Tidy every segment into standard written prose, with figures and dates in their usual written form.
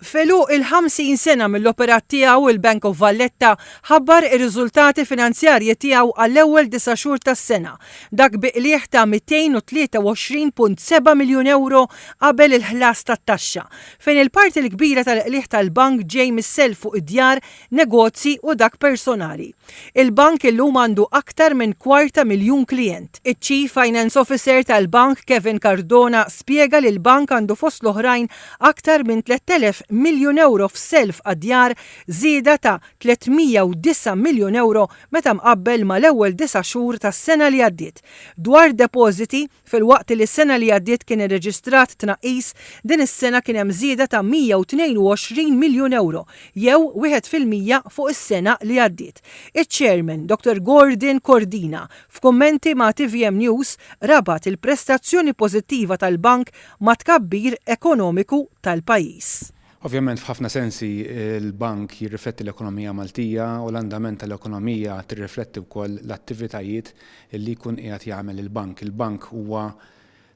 F'għeluq il-50 sena mill-operat tiegħu, il-Bank of Valletta ħabbar ir-riżultati finanzjarji tiegħu għall-ewwel disa' xhur tas-sena, dak bi qligħ ta' 223.7 miljun ewro qabel il-ħlas tat-taxxa, fejn il-parti l-kbira tal-qligħ tal-bank ġej mis-self fuq id-djar, negozji u dak personali. Il-bank illum għandu aktar minn kwarta miljun klijent. Iċ-Chief Finance Officer tal-bank Kevin Cardona spjega li l-bank għandu fost l-oħrajn aktar minn 3,000 miljun ewro f'self għad-djar, żieda ta' 309 miljun ewro meta mqabbel mal-ewwel disa' xhur tas-sena li għaddiet. Dwar depożiti, Filwaqt li s-sena li għaddiet kien irreġistrat tnaqqis, din is-sena kien hemm żieda ta' 122 miljun ewro, jew 1% fuq is-sena li għaddiet. Iċ-Chairman, Dottor Gordon Cordina, f'kummenti ma' tvm News rabat il-prestazzjoni pożittiva tal-bank mat-tkabbir ekonomiku tal-pajjiż. Ovvjament f'ħafna sensi l-bank jirrifletti l-ekonomija Maltija u l-andament tal-ekonomija tirrifletti wkoll l-attivitajiet li jkun qiegħed jagħmel il-bank. Il-bank huwa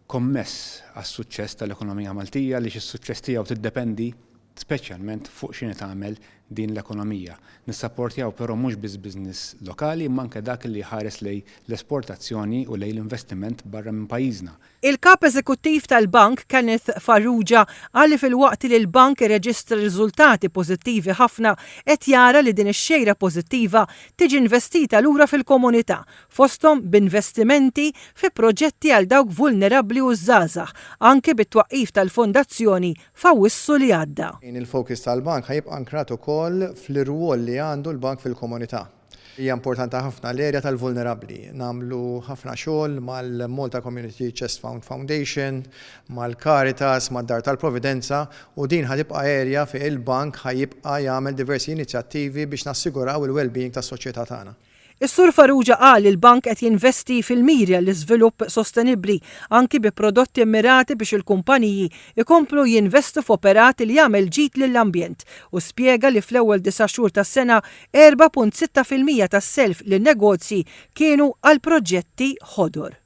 kommess għas-suċċess tal-ekonomija Maltija għaliex is-suċċess tiegħu tiddependi speċjalment fuq x'inhi tagħmel din l-ekonomija. Nissapportjaw però mhux biss business lokali imma anke dak li jħares lejn l-esportazzjoni u lejn l-investiment barra minn pajjiżna. Il-Kap Eżekuttiv tal-Bank, Kenneth Farrugia, qal li filwaqt li l-bank irreġistra riżultati pożittivi ħafna, qed jara li din ix-xejra pożittiva tiġi investita lura fil-komunità, fosthom b'investimenti fi proġetti għal dawk vulnerabbli u ż-żgħażagħ, anki bit-twaqqif tal-fondazzjoni f'Awwissu li għadda. Il-focus tal-bank ħa jibqa' ankrat ukoll fl-irwol li għandu l-bank fil-komunità. Hija importanti ħafna l-area tal-vulnerabbli. Nagħmlu ħafna xogħol mal-Malta Community Chest Fund Foundation, mal-Caritas, mad-Dar tal-Providenza u din ħa tibqa' area fejn il-bank ħa jibqa' jagħmel diversi inizjattivi biex nassiguraw il-well-being tas-soċjetà tagħna. Is-Sur Farrugia qal li l-bank qed jinvesti fil-miri għall-iżvilupp sostenibbli anki bi prodotti mmirati biex il-kumpaniji jkomplu jinvestu f'operat li jagħmel ġid lill-ambjent u spjega li fl-ewwel disa' xhur tas-sena 4.6% tas-self lin-negozji kienu għal proġetti ħodor.